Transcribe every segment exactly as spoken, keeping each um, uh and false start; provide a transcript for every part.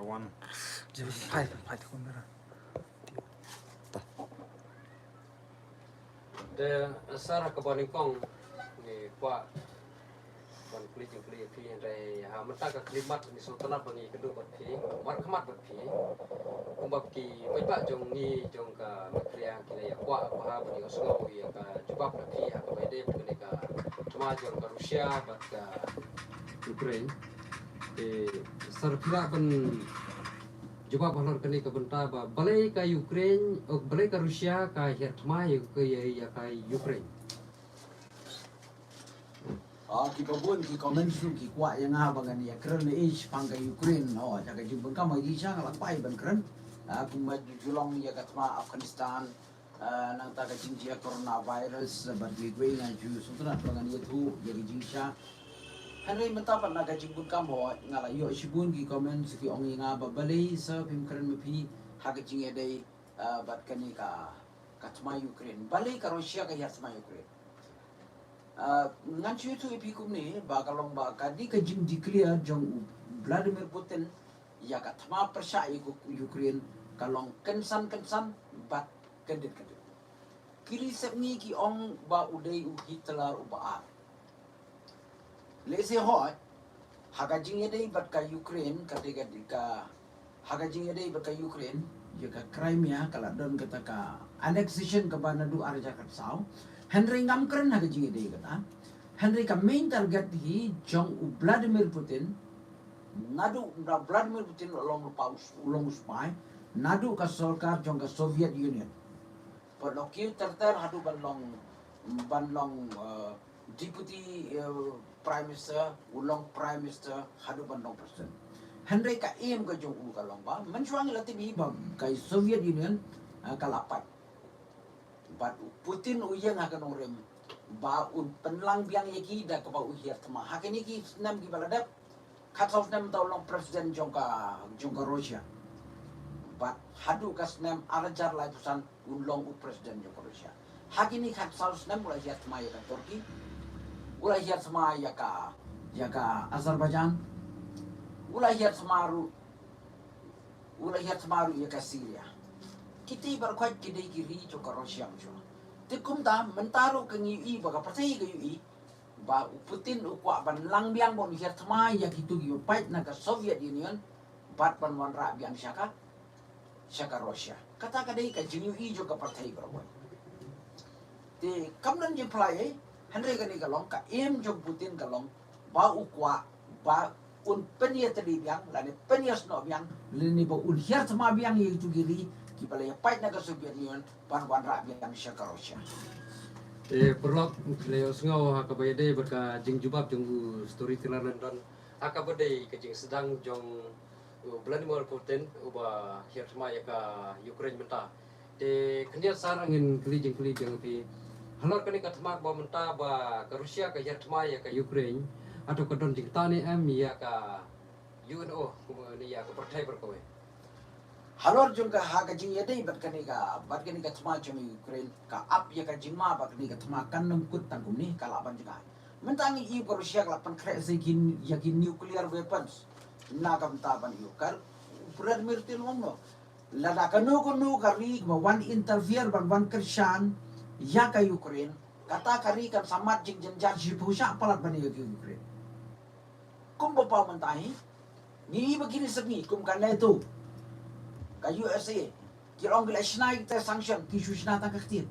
Phai, phai, phai. Te sar ha kaba nyngkong ngi kwah ban kylli jingkylli ïa phi, hynrei ha mynta ka khyllipmat ngi sngewtynnat ba ngi kynduh bad phi, markhmat bad phi. Kumba ki paidbah jong ngi jong ka Meghalaya ki la ïa kwah ba ha ban ïohsngew ïa ka jubab na phi ha kaba ïadei bad kane ka thma jong ka Russia bad ka Ukraine. Te sar phi lah ban jubab halor kane ka bynta ba balei ka Ukraine, oh, balei ka Russia ka hiar thma ïa ka, ïa, ïa ka Ukraine. Ah, ki babun ki comment ruh ki kwah ïa nga ba ngan ïa kren ïa shaphang ka Ukraine. Oh, ïa ka jingpynkam ha jingshisha nga la pai ban kren. Ah, kumba ju long ïa ka thma Afghanistan. Ah, nangta ka jingjia coronavirus, ah, bad kiwei kiwei nga ju sngewtynnat ba ngan ïathuh ïa ka jingshisha. Hynrei mynta pat na ka jingpynkam ho nga la ïoh shibun ki comment ki ong ïa nga ba balei sa phim kren ma phi ha ka jingïadei, ah, bad kane ka, ka thma Ukraine. Balei ka Russia ka hiar thma Ukraine. Ah, ngan shu ïathuh ïa phi kumne ba ka long ba ka dei ka jingdeclare jong u Vladimir Putin ïa ka thma pyrshah ïa ka Ukraine ka long kynsan kynsan bad kyndit kyndit. Ki ri sepngi ki ong ba u dei u Hitler uba ar. Lehse hooid, ha ka jingïadei bad ka Ukraine, ka dei ka, ka, ha ka jingïadei bad ka Ukraine, ïa ka Crimea, ka la don kata ka annexation kaba naduh ar hajar khatsaw. Hynrei ngam kren ha ka jingïadei kata. Hynrei ka main target hi jong u Vladimir Putin, naduh u Vladimir Putin u long lypa u, u long u spy, naduh ka sorkar jong ka Soviet Union. Pat long kiew ter ter haduh ban long, ban long, eh, deputy, eh, prime minister, u long prime minister haduh ban long president. Hynrei ka aim ka jong u ka long ba mynshuwa ngi la tip hi ba ka Soviet Union, eh, ka la pait. Bad u Putin u ïeng ha ka nongrim ba un pynlang biang ïa ki da kaba u hiar thma. Ha kine ki snem kiba la dep, khatsaw snem mynta u long president jong ka, jong ka Russia. Bad haduh ka snem ar hajar laiphew san un long u president jong ka Russia. Ha kine khatsaw snem u la hiar thma ïa ka Turkey, u la hiar thma ïa ka, ïa ka Azerbaijan, u la hiar thma ruh, u la hiar thma ruh ïa ka Syria. Kiti baroh khoit ki dei ki ri jong ka Russia mynshwa. Te kumta mynta ruh ka ngi ïohi ba ka pyrthei ka ïohi ba u Putin u kwah ban lang biang ban hiar thma ïa kito kiba pait na ka Soviet Union bad ban wanrah biang sha ka, sha ka Russia. Kata ka dei ka jingïohi jong ka pyrthei baroh. Te kam don jingpyllait ei, hynrei kane ka long ka aim jong Putin ka long ba u kwah ba un pynïatylli biang lane pynïasnoh biang lane ba un hiar thma biang ïa kito ki ri kiba la ïa pait na ka Soviet Union ban wanrah biang sha ka Russia. Te paralok, ngi la ïohsngew ha kaba ïadei bad ka jingjubab jong u storyteller London ha kaba dei ka jingsdang jong u Vladimir Putin uba hiar thma ïa ka Ukraine mynta. Te khyndiat sar ngin kylli jingkylli biang phi halor kane ka thma ba mynta ba ka Russia ka hiar thma ïa ka Ukraine, hato ka don jingtane em ïa ka U N O kumne ïa ka pyrthei baroh kawei. Halor jong ka ha ka jingïadei bad kane ka, bad kane ka thma jong Ukraine, ka ap ïa ka jingma ba kane ka thma kan nym kut tang kumne, ka lah ban jngai. Mynta ngi ïohi ba Russia ka la pynkhreh sa ïa ki, ïa ki nuclear weapons na ka bynta ban ïoh kar. Vladimir Putin u ong noh, lada kano kano ka ri ba wan interfere ban wan kyrshan ïa ka Ukraine, kata ka ri kan sa mad jingjynjar shiphew shah palat ban ïa ka Ukraine. Kumba paw mynta hi, ngi ïohi ba kine sepngi kum ka NATO, ka U S A, ki la ong ki la shna kita sanction, ki shu shna tang ka ktien.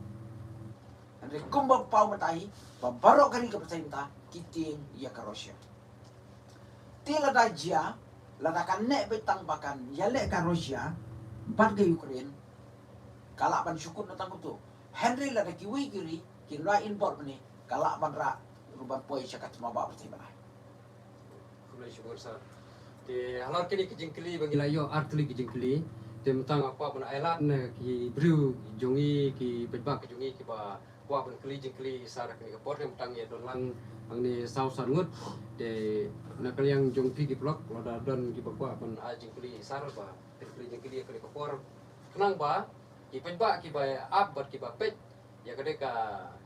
Hynrei kumba paw mynta hi ba baroh ka ri ka pyrthei mynta ki tieng ïa ka Russia. Te lada jia, lada ka neh beit tang ba kan ïaleh ka Russia bad ka Ukraine, ka lah ban shu kut na tang kumto. Hynrei lada kiwei ki ri kin rah in bor bne, ka lah ban rah ruh ban poi sha ka thma ba pyrthei ban ai. Khublei shibun sir. Te halor kine ki jingkylli ba ngi la ïoh ar tylli ki jingkylli. Te mynta nga kwah ban ai lad na ki briew jong ngi, ki paidbah ki jong ngi kiba kwah ban kylli jingkylli sir ha kane ka por, te mynta ngi ïa don lang hangne saw san ngut. Te na ka liang jong phi ki paralok lada don kiba kwah ban ai jingkylli sir ba phin kylli jingkylli ha kane ka por. Khnang ba ki paidbah kiba ap bad kiba peit ïa kane ka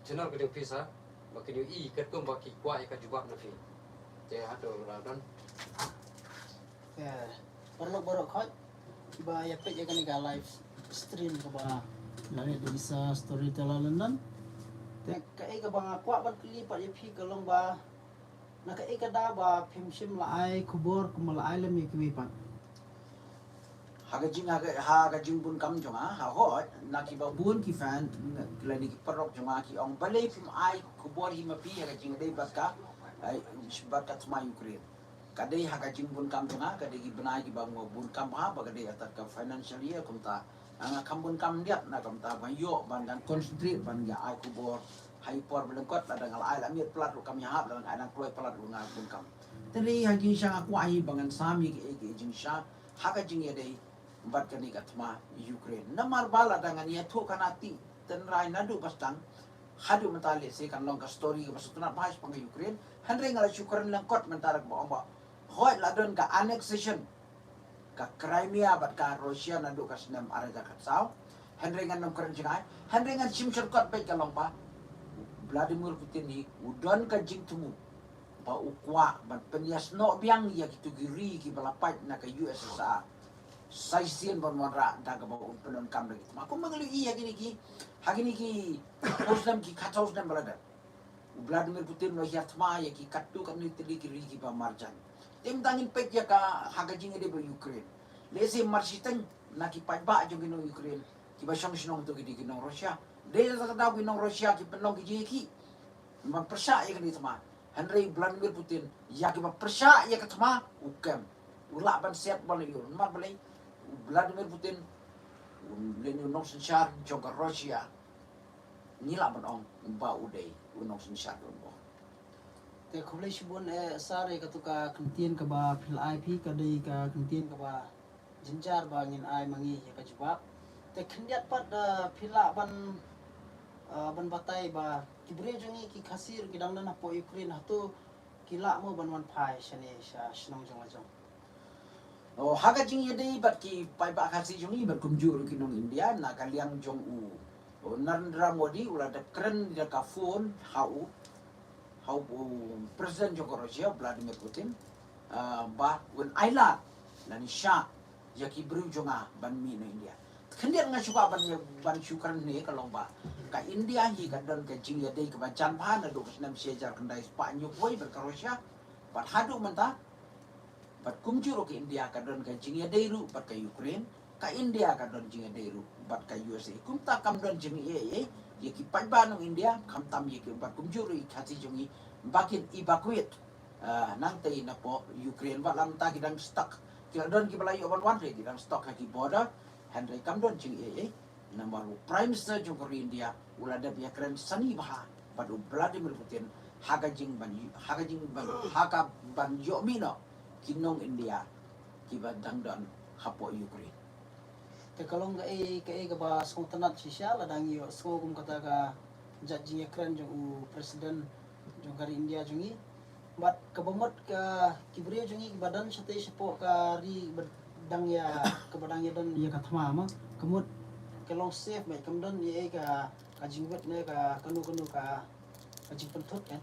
channel ka jong phi sir ba kin ïohi katkum ba ki kwah ïa ka jubab na phi. Te hato la don. Ïa, Paralok baroh khoit ba ïa peit ïa kane ka live stream kaba la leh da ki sa storyteller London. Te kaei kaba nga kwah ban kylli pat ïa phi ka long ba na kaei ka daw ba phim shym la ai khubor kumba la ai lem ïa kiwei pat. Ha ka jing, ha ka, ha ka jingbun kam jong nga, ha hoi, na kiba bun ki fan, lane ki paralok jong nga ki ong balei phim ai khubor hi ma phi ha ka jingïadei bad ka, ai, bad ka thma Ukraine. Ka dei ha ka jingbun kam jong nga, ka dei ki bnai kiba nga bun kam ha, ba ka dei atat ka financial year kumta. Nga kham bun kam diat na kumta ban ïoh ban dang concentrate ban ïa ai khubor. Ha i por ba lyngkot lada nga la ai la miet palat ruh kam ïahap, lada nga ai dang kloi palat ruh nga bun kam. Te dei ha jingshisha nga kwah hi ba ngan sam ïa ki, ki jingshisha ha ka jingïadei bad kane ka thma Ukraine. Namar ba lada ngan ïathuh khana ti tynrai naduh ba sdang haduh mynta lehse kan long ka story kaba sngewtynnat bha shaphang ka Ukraine. Hynrei nga la shu kren lyngkot mynta da kaba ong ba hoi la don ka annexation ka Crimea bad ka Russia naduh ka snem ar hajar khatsaw. Hynrei ngan ym kren jngai, hynrei ngan shim shortcut beit ka long ba u Vladimir Putin hi u don ka jingthmu ba u kwah ban pynïasnoh biang ïa kitu ki ri kiba la pait na ka U S S R. Sa shisien ban wanrah da kaba un pyndonkam da ki thma. Kumba ngi la ïohi ha kine ki, ha kine ki phew snem ki khatsaw snem ba la dep, u Vladimir Putin u la hiar thma ïa ki katto katne tylli ki ri kiba marjan. Te mynta ngin peit ïa ka ha ka jingïadei bad Ukraine. Lehse mar shiteng na ki paidbah jong ki nong Ukraine kiba shong shnong to ki dei ki nong Russia. Dei na kata ki nong Russia ki pynlong ki jingïakhih ban pyrshah ïa kane ka thma. Hynrei Vladimir Putin ïa kiba pyrshah ïa ka thma u kem, u lah ban siat ban ïoh. Namar balei? U Vladimir Putin u lehse u nongsynshar jong ka Russia. Ngi lah ban ong ba u dei u nongsynshar jong u. Te khublei shibun eh sir ïa katu ka kyntien kaba phi la ai phi, ka dei ka kyntien kaba jynjar ba ngin ai ma ngi ïa ka jubab. Te khyndiat pat da phi lah ban, ah, ban batai ba ki briew jong ngi ki Khasi ruh ki dang don hapoh Ukraine, hato ki lah mo ban wan phai shane sha shnong jong la jong? Oh, ha ka jingïadei bad ki paidbah Khasi jong ngi bad kumjuh ruh ki nong India na ka liang jong u, u Narendra Modi u la dep kren da ka phone ha u, ha u President jong ka Russia Vladimir Putin, ah, ba un ailad lane shah ïa ki briew jong nga ban mih na India. Khyndiat nga shu kwah ban, ban shu kren ne ka long ba ka India hi ka don ka jingïadei kaba jan bha naduh ka snem shi hajar khyndai spah hynñiew phew wei bad ka Russia. Bad haduh mynta bad kumjuh ruh ka India ka don ka jingïadei ruh bad ka Ukraine. Ka India ka don jingïadei ruh bad ka U S A. Kumta kam don jingïadei ïa ki paidbah nong India, khamtam ïa ki bad kumjuh ruh ïa ki Khasi jong ngi ba kin evacuate, ah, nangta napoh Ukraine. Bad la mynta ki dang stuck, ki la don kiba la ïoh ban wan, ki dang stuck ha ki border. Hynrei kam don jingïadei. Namar u Prime Minister jong ka ri India u la dep ïakren sani bha bad u Vladimir Putin ha ka jingban, ha ka jingban, ha ka ban ïoh mih noh ki nong India kiba dang don hapoh Ukraine. Te ka long kaei kaei kaba sngewtynnat shisha lada ngi ïohsngew kum kata ka jait jingïakren jong u President jong ka ri India jong ngi. Bad kaba mut ka ki briew jong ngi kiba don shatei shapoh ka ri ba dang ïa, kaba dang ïa don ïa ka thma ma, ka mut ka long safe bad kam don ïa ka, ka jingwit ne ka kano kano ka, ka jingpynthut kan.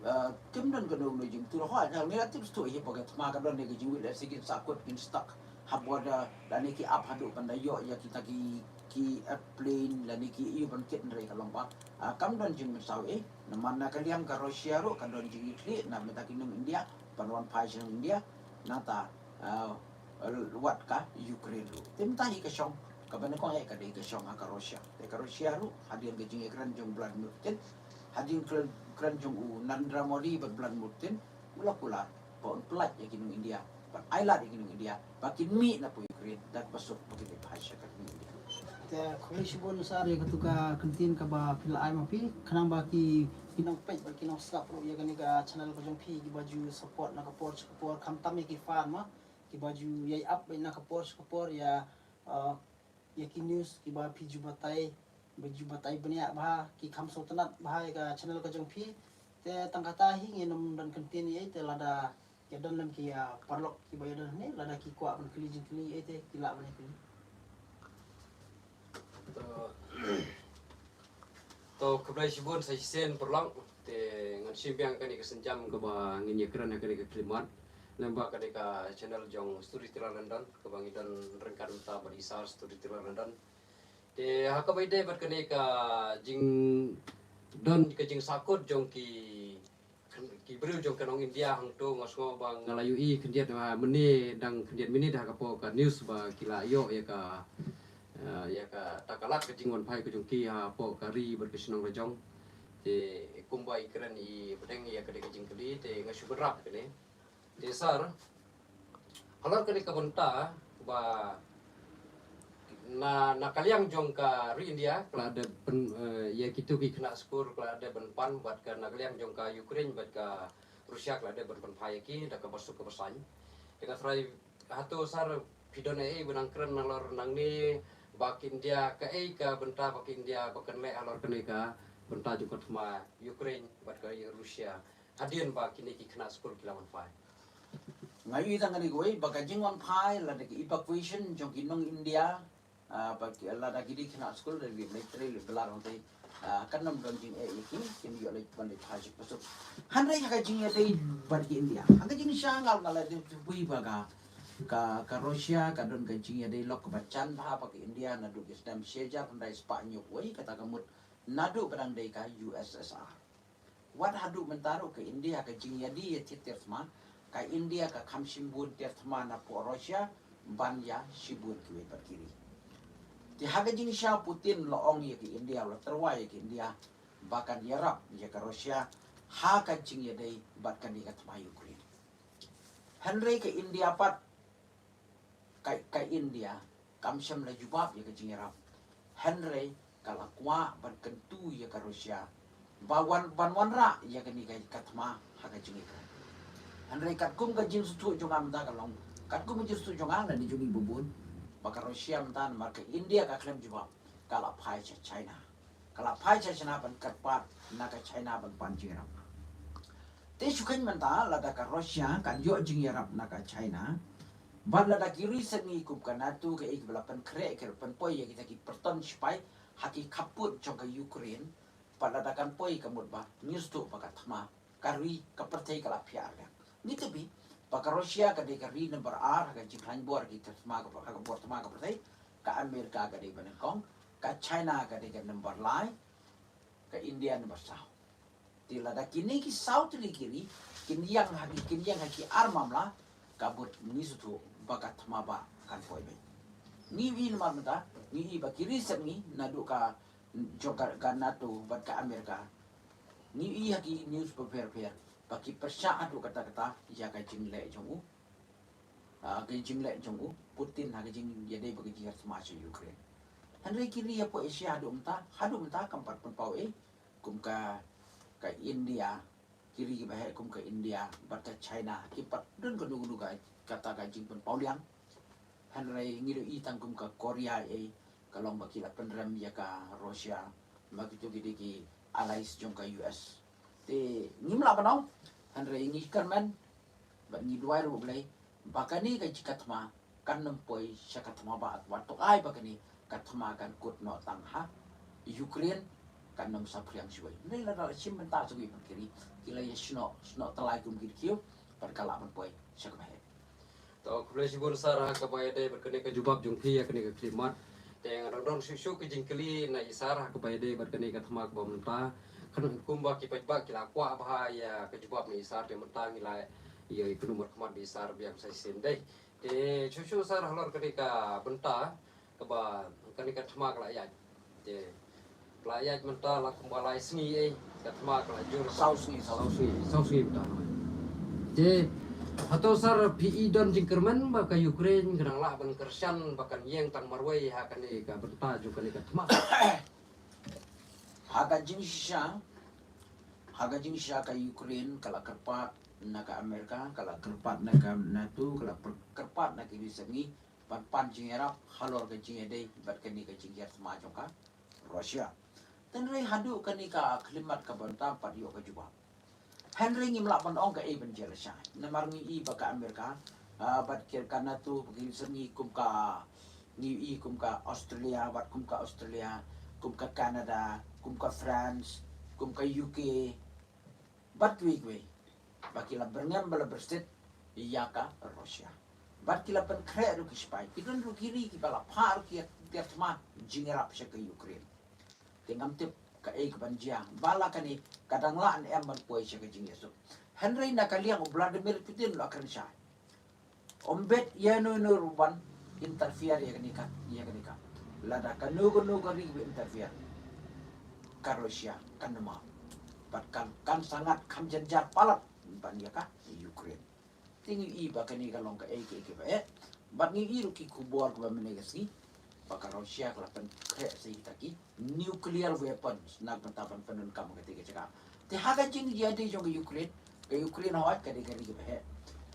Ah, kim don kano kano jingpynthut, hooid, ngi la tip shuh hi ba ka thma ka don ïa ka jingwit, lehse kin sahkut kin stuck ha border lane ki ap haduh ban da ïoh ïa kita ki, ki airplane lane ki ïoh ban kit, hynrei ka long ba, ah, kam don jingmynsaw eh. Namar na ka liang ka Russia ruh ka don jingïakhih na bynta ki nong India ban wan phai sha nong India. Nangta, ah, wat ka Ukraine ruh. Te mynta hi ka shong kaba nyngkong eh ka dei ka shong ha ka Russia. Te ka Russia ruh hadien ka jingïakren jong Vladimir Putin, hadien kren, kren jong u Narendra Modi bad Vladimir Putin, u la kular ba un pyllait ïa ki nong India, ban ailad ïa ki nong India ba kin mih na poh Ukraine da kaba suk ba kin leit phai sha ka ri India. Te khublei shibun sir ïa katu ka kyntien kaba phi la ai ma phi, khnang ba ki, ki nongpeit bad ki nongsngap ruh ïa kane ka channel ka jong phi kiba ju support na ka por sha ka por, khamtam ïa ki fan ma kiba ju ïai ap bad na ka por sha ka por ïa, uh, ïa ki news kiba phi ju batai, ba ju batai bniah bha, ki kham sngewtynnat bha ïa ka channel ka jong phi. Te tang kata hi, ngin ym don kyntien ei ei, te lada ïa don lem ki, ah, paralok kiba ïa don hangne, lada ki kwah ban kylli jingkylli ei ei te ki lah ban ïa kylli. To, to khublei shibun sa shisien paralok, te ngan shim biang kane ka sienjam kaba ngin ïakren ha kane ka khyllipmat. Lyngba kane ka channel jong Storyteller London, kaba ngi don ryngkat mynta bad i Sir Storyteller London. Te ha kaba ïadei bad kane ka jingdon ka jingsahkut jong ki, ki briew jong ka nong India hangto, nga sngew ba nga la ïohi khyndiat, ah, mynne, dang khyndiat minit ha ka por ka news ba ki la ïoh ïa ka, ah, ïa kata ka lad ka jingwanphai ka jong ki ha por ka ri bad ka shnong ka jong. Te kumba i kren i pdeng ïa kane ka jingkylli, te nga shu bynrap kane. Te Sir, halor kane ka bynta ba na, na ka liang jong ka ri India ka la dep pyn, eh, ïa kito ki khynnah skul ka la dep pynpan, bad ka na ka liang jong ka Ukraine bad ka Russia ka la dep pynphai ïa ki da kaba suk kaba saiñ. Te nga tharai hato Sir phi don ei ei ba nang kren nalor nangne ba ka India, kaei ka bynta ba ka India ba kan leh halor kane ka bynta jong ka thma Ukraine bad ka Russia hadien ba kine ki khynnah skul ki la wanphai? Nga ïohi tang kane kawei ba ka jingwanphai lada ka evacuation jong ki nong India, ah, ba ki, lada ki dei khynnah skul da ki military li blar hangtei, ah, kan ym don jingeh ïa ki, kin ïoh leit ban leit phai suk pa suk. Hynrei ha ka jingïadei bad ki India, ha ka jingshisha nga la dei tbit ba ka, ka, ka Russia ka don ka jingïadei lok kaba jan bha bad ka India naduh ki snem shi hajar khyndai spah hynñiew wei, kata ka mut naduh ba dang dei ka U S S R. Wat haduh mynta ruh ka India ka jingïadei ïa tiar tiar thma, ka India ka kham shim bun tiar thma na pdeng Russia ban ïa shibun kiwei pat ki ri. Te ha ka jingshisha Putin la ong ïa ka India, la tyrwa ïa ka India ba kan ïarap ïa ka Russia ha ka jingïadei bad kane ka thma Ukraine. Hynrei ka India pat, ka, ka India kam shym la jubab ïa ka jingïarap. Hynrei ka la kwah ban kyntu ïa ka Russia ba wan, ban wanrah ïa kane ka, ka thma ha ka jingïakren. Hynrei katkum ka jingsngewthuh jong nga mynta ka long, katkum ka jingsngewthuh jong nga lane jong ngi babun, ba ka Russia mynta namar ka India ka khlem jubab, ka la phai sha China. Ka la phai sha China ban kyrpad na ka China ban pan jingïarap. Te shu kheiñ mynta lada ka Russia kan ïoh jingïarap na ka China, bad lada ki ri sepngi kum ka NATO, kaei kaba la pynkhreh, ki la pynpoi ïa kita ki pyrton sipai ha ki khappud jong ka Ukraine, bad lada kan poi, ka mut ba ngi sngewthuh ba ka thma, ka ri, ka pyrthei ka la phiah arliang. Ngi tip hi ba ka Russia ka dei ka ri number ar ha ka jingkhlaiñ bor ki thma ka, ha ka bor thma ka pyrthei. Ka America ka dei ba nyngkong, ka China ka dei ka number lai, ka India number saw. Te lada kine ki saw tylli ki ri kin ïeng ha ki, kin ïeng ha ki ar mamla, ka mut ngi sngewthuh ba ka thma ba kan poi beit. Ngi ïohi namar mynta, ngi ïohi ba ki ri sepngi naduh ka jong ka, ka NATO bad ka America, ngi ïohi ha ki news bapher bapher ba ki pyrshah haduh katta katta ïa ka jingleh jong u, ah, ka jingleh jong u Putin ha ka jingïadei bad ka jingïathma sha Ukraine. Hynrei ki ri hapoh Asia haduh mynta, haduh mynta kam pat pynpaw ei, kum ka, ka India, ki ri kiba heh kum ka India bad ka China, kim pat don kano kano ka, kata ka jingpynpaw liang. Hynrei ngi ïohi tang kum ka Korea ei, ka long ba ki la pynrem ïa ka Russia, namar kito ki dei ki allies jong ka U S. Te ngim lah ban ong, hynrei ngi kyrmen bad ngi duwai ruh U Blei ba kane ka jingïathma kan ym poi sha ka thma ba, wat to ai ba kane ka thma kan kut noh tang ha Ukraine, kan ym saphriang shuh. Hynrei lada la shim bynta shuh ki, ki la ïa snoh, snoh tyllai kum ki dkhiew, bad ka lah ban poi sha kaba heh. To, khublei shibun Sir ha kaba ïadei bad kane ka jubab jong phi ïa kane ka khlimat. Te nga dang don shuh shuh ka jingkylli na i Sir ha kaba ïadei bad kane ka thma kaba mynta. Kane kumba ki paidbah ki la kwah bha ïa ka jubab na i Sir, te mynta ngi la ïa kynmaw markhmat bad i Sir biang sa shisien dei. Te shuh shuh Sir, halor kane ka bynta kaba kane ka thma ka la ïaid. Te ka la ïaid mynta la kumba lai sngi ei, ka thma ka la jur. Saw sngi, saw sngi, saw sngi mynta. Te hato Sir phi i don jingkyrmen ba ka Ukraine ka dang lah ban kyrshan ba kan ïeng tang marwei ha kane ka bynta jong kane ka thma? Ha ka jingshisha, ha ka jingshisha ka Ukraine ka la kyrpad na ka America, ka la kyrpad na ka NATO, ka la pyr-, kyrpad na ki ri sepngi ban pan jingïarap halor ka jingïadei bad kane ka jingïathma jong ka Russia. Hynrei haduh kane ka khlimat kaba mynta pat ym pat ïoh ka jubab. Hynrei ngim lah ban ong kaei ban jia lashai. Namar ngi i ba ka America, ah, bad ki ka NATO, ba ki ri sepngi kum ka, ngi i kum ka Australia, bad kum ka Australia, kum ka Canada, kum ka France, kum ka U K, bad kiwei kiwei, ba ki la byrngem ba la byrsit ïa ka Russia. Bad ki la pynkhreh ruh ki spy, ki don ruh ki ri kiba la phah ruh ki tiar thma jingïarap sha ka Ukraine. Te ngam tip kaei kaban jia, ba la kane ka dang lah ne em ban poi sha ka jingïasuk. Hynrei na ka liang u Vladimir Putin la kren shai. Ym bit ïa no no ruh ban interfere ïa kane ka, ïa kane ka. Lada kano kano ka ri ba interfere, ka Russia kan ym map. Bad kan, kan sa ngat kham jynjar palat ban ïa ka Ukraine. Te ngi i ba kane ka long kaei kaei kaba eh. Bad ngi i ruh ki khubor kaba mynne ka sngi ba ka Russia ka la pynkhreh sa kita ki nuclear weapons na ka bynta ban pyndonkam ha katei ka jaka. Te ha ka jingïadei jong ka Ukraine, ka Ukraine hooid ka dei ka ri kaba heh.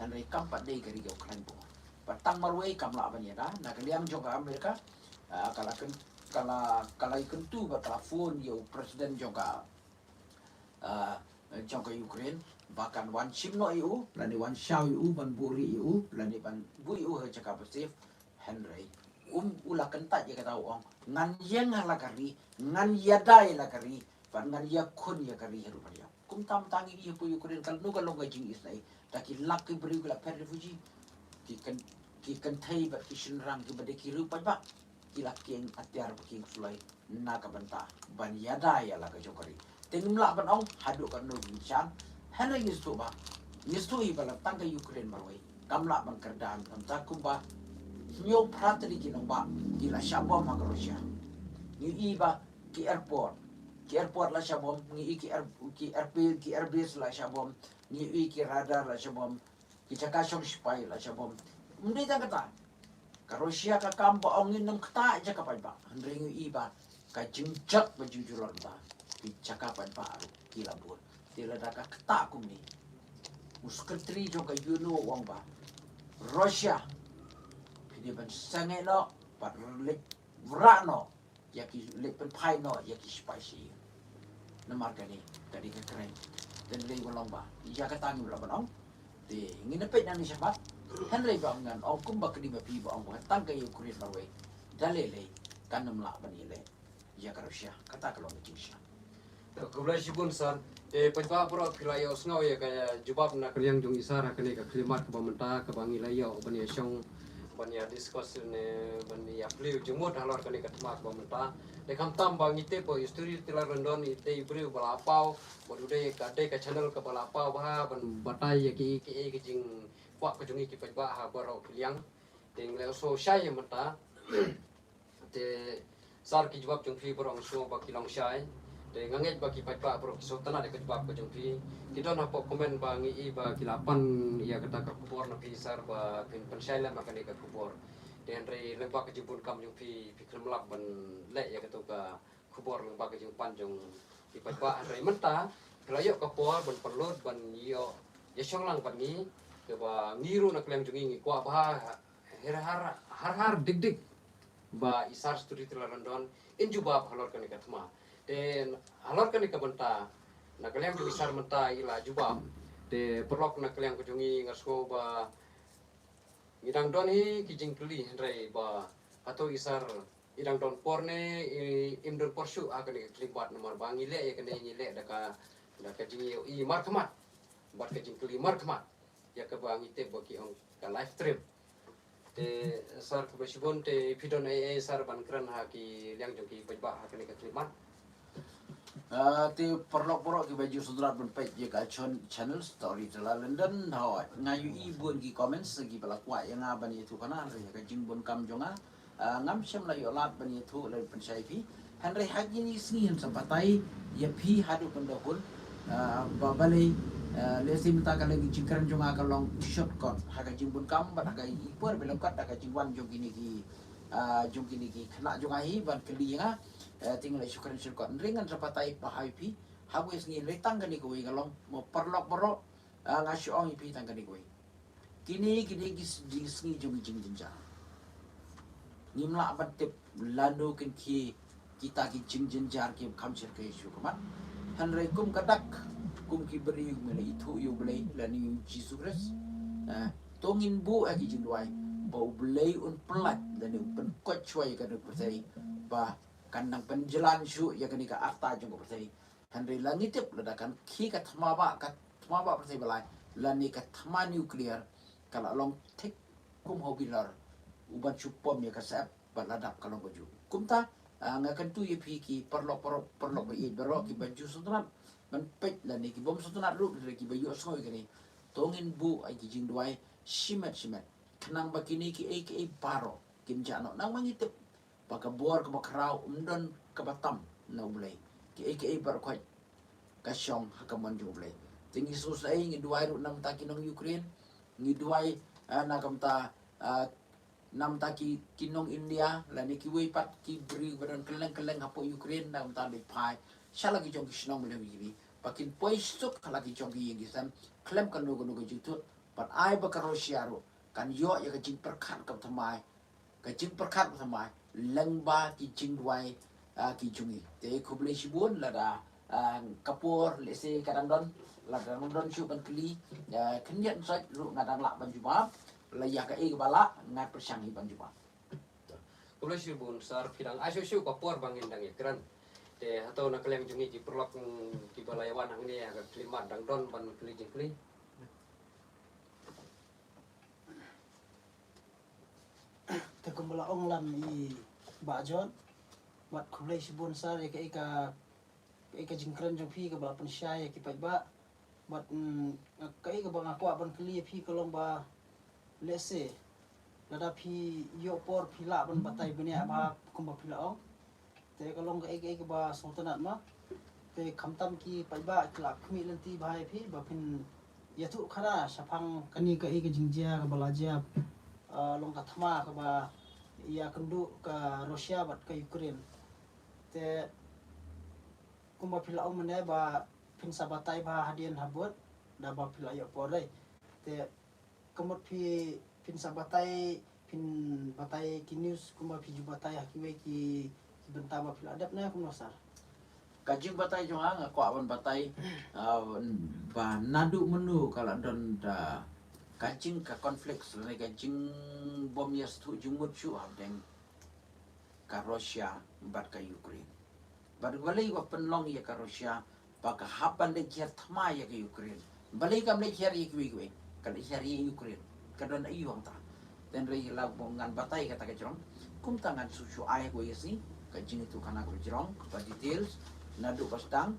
Hynrei kam pat dei ka ri ka Ukraine bor. Bad tang marwei kam lah ban ïada, na ka liang jong ka America, ah, ka la kyn-, ka la, ka la kyntu bad ka la phone ïa u president jong ka, ah, jong ka Ukraine, ba kan wan shim noh ïa u, lane wan shaw ïa u, ban buhrieh ïa u, lane ban buh ïa u ha jaka ba safe. Hynrei um, u la kyntait ïa kata, u ong, ngan ïeng ha la ka ri, ngan ïada ïa la ka ri, bad ngan ïakhun ïa ka ri haduh ban ïap. Kumta mynta ngi i hapoh Ukraine kano ka long ka jingisynei, da ki lak ki briew ki la phet refugee, ki kyn-, ki kynthei bad ki shynrang kiba dei ki riew paidbah, ki la kieng atiar bad kieng suloi na ka bynta ban ïada ïa la ka jong ka ri. Te ngim lah ban ong haduh katno ki shan. Hynrei ngi sngewthuh ba, ngi sngewthuh hi ba la tang ka Ukraine marwei kam lah ban kyrdan, kumta kumba hynñiew phra tylli ki nongbah ki la shah bom ha ka Russia. Ngi i ba ki airport, ki airport la shah bom, ngi i ki air, ki airfield, ki airbase la shah bom, ngi i ki radar la shah bom, ki jaka shong sipai la shah bom. Ym dei tang kata, ka Russia ka kam ba ong ngin ym ktah jaka paidbah, hynrei ngi i ba ka jingjot ba jingjulor ba ki jaka paidbah ruh ki la bun. Te lada ka ktah kumne, u secretary jong ka U N o u ong ba Russia, phi dei ban sangeh noh bad leit wrah noh ïa ki, leit pynphai noh ïa ki sipai sha ïing. Namar kane ka dei ka crime. Te lei ba long ba ïa kata ngim lah ban ong. Te ngin ïa peit nangne shakhmat. Hynrei ba ngan ong kumba ka dei ma phi ba ong ba tang ka Ukraine marwei, da lei lei kan ym lah ban ïaleh ïa ka Russia. Kata ka long ka jingshisha. Khublei shibun sir. Te paidbah baroh phi la ïohsngew ïa ka jubab na ka liang jong i sir ha kane ka khyllipmat kaba mynta kaba ngi la ïoh ban ïa shong, ban ïa discuss ne ban ïa plie jingmut halor kane ka thma kaba mynta. Te khamtam ba ngi tip ba i Storyteller London i te i briew ba la paw, ba u dei ka, dei ka channel kaba la paw bha ban batai ïa ki, ki, ki jingkwah ka jong ngi ki paidbah ha baroh ki liang. Te ngi la sngewshai ïa mynta. Te sir, ki jubab jong phi baroh nga sngew ba ki long shai. Te nga ngeit ba ki paidbah baroh ki sngewtynnat ïa ka jubab ka jong phi. Ki don hapoh comment ba ngi i ba ki la pan ïa kata ka khubor na phi sir ba phin pynshai lem ha kane ka khubor. Te hynrei lyngba ka jingbun kam jong phi, phi khlem lap ban leh ïa kato ka khubor lyngba ka jingpan jong ki paidbah, hynrei mynta phi la ïoh ka por ban pynlut ban ïoh ïa shong lang bad ngi, kaba ngi ruh na ka liang jong ngi ngi kwah bha, har har, har har dik dik ba i sir Storyteller London in jubab halor kane ka thma. Te halor kane ka bynta, na ka liang jong i sir mynta i la jubab. Te paralok na ka liang ka jong ngi, nga sngew ba ngi dang don hi ki jingkylli, hynrei ba hato i sir i dang don por ne i, im don por shuh ha kane ka khyllipmat, namar ba ngi leh ïa kane, ngi leh da ka, da ka jingïohi markhmat bad ka jingkylli markhmat ïa kaba ngi tip ba ki ong ka live stream. Te sir, khublei shibun. Te phi don ei ei sir ban kren ha ki liang jong ki paidbah ha kane ka khyllipmat? Ah, te paralok baroh kiba ju sngewtynnat ban peit ïa ka chon-, channel Storyteller London, hooid, nga ïohi bun ki comments kiba la kwah ïa nga ban ïathuh khana ïa ka jingbun kam jong nga. Ah, ngam shym la ïoh lad ban ïathuh lane pynshai phi. Hynrei ha kine ki sngi ngin sa batai ïa phi haduh ban da hun, ah, ba balei, ah, lehse mynta ka la ki jingkren jong nga ka long shortcut ha ka jingbun kam bad ha ka i por ba lyngkot da ka jingwan jong kine ki, ah, jong kine ki khynnah jong nga hi ban kylli ïa nga. Eh, te ngi la shu kren shortcut. Hynrei ngan sa batai bha ïa phi ha kawei ka sngi, hynrei tang kane kawei ka long, mo paralok baroh, ah, nga shu ong ïa phi tang kane kawei. Kine ki dei ki s-, ki sngi jong ki jingjynjar. Ngim lah ban tip lano kin khie kita ki jingjynjar kiba kham shyrkhei shuh khmat. Hynrei kum ka dak, kum ki briew kiba la ithuh ïa U Blei lane ïa U Jisu Khrist, eh, to ngin buh ïa ki jingduwai ba U Blei un pyllait lane un pynkoit shuwa ïa kane ka pyrthei ba kan nang pynjlan shuh ïa kane ka arta jong ka pyrthei. Hynrei la ngi tip lada kan khie ka thma ba, ka thma ba pyrthei ba lai lane ka thma nuclear, ka la long thik kum ha u bilor u ban shu pom ïa ka sep bad la dap ka long ka ju. Kumta, ah, nga kyntu ïa phi ki paralok, paralok, paralok ba ïeit baroh ki ban ju sngewtynnat ban peit lane ki bym sngewtynnat ruh, lane ki ba ïohsngew ïa kane. To ngin buh ai ki jingduwai shimet shimet khnang ba kine kiei kiei baroh kim jah noh. Nang ma ngi tip ba ka bor kaba khraw ym don kaba tam na U Blei. Kiei kiei baroh khoit ka shong ha ka mon jong U Blei. Te ngi sngewsih, ngi duwai ruh namar ki nong Ukraine, ngi duwai, ah, na ka bynta, ah, namar ki, ki nong India lane kiwei pat ki briew ba don kylleng kylleng hapoh Ukraine, na ka bynta ba phai sha la ki jong ki shnong ba lehnohei, ba kin poi suk ha la ki jong ki ïing ki sem khlem kano kano ka jingthut. Bad ai ba ka Russia ruh kan ïoh ïa ka jingpyrkhat kaba thymmai, ka jingpyrkhat kaba thymmai lyngba ki jingduwai, ah, ki jong ngi. Te khublei shibun. Lada, ah, ka por lehse ka dang don, lada dang don shuh ban kylli, ah, khyndiat shuh ruh nga dang lah ban jubab. La ïa kaei kaba lah ngan pyrshang hi ban jubab. Khublei shibun sir, phi dang ai shuh shuh ka por ba ngin dang ïakren. Te hato na ka liang jong ngi ki paralok, mm, kiba la ïa wan hangne ha ka khyllipmat dang don ban kylli jingkylli? Te kumba la ong lang i Bah John, bad khublei shibun sir ïa kaei ka, kaei ka jingkren jong phi kaba la pynshai ïa ki paidbah. Bad, mm, kaei kaba nga kwah ban kylli ïa phi ka long ba lehse lada phi ïoh por phi lah ban batai bniah bha kumba phi la ong. Te ka long kaei kaei kaba sngewtynnat ma. Te khamtam ki paidbah ki la khmih lynti bha ïa phi ba phin ïathuh khana shaphang kane kaei ka jingjia kaba la jia, ah, long ka thma kaba ïakynduh ka Russia bad ka Ukraine. Te kumba phi la ong mynne ba phin sa batai bha hadien habud da ba phi la ïoh por dei. Te ka mut phi, phin sa batai, phin batai ki news kumba phi ju batai ha kiwei ki, ki bynta ba phi la dep ne kumno sir? Ka jingbatai jong nga, nga kwah ban batai, ah, ba naduh mynno ka la don da ka jing, ka conflict lane ka jingbym ïasngewthuh jingmut shuh hapdeng ka Russia bad ka Ukraine. Bad balei ba pynlong ïa ka Russia ba ka hap ban leit hiar thma ïa ka Ukraine? Balei kam leit hiar ïa kiwei kiwei, ka leit hiar ïa Ukraine? Ka don aiu hangta? Te hynrei la ba ngan batai kata ka jrong, kumta ngan shu shu ai ko ïa si ka jingïathuh khana ka jrong, ka details naduh ba sdang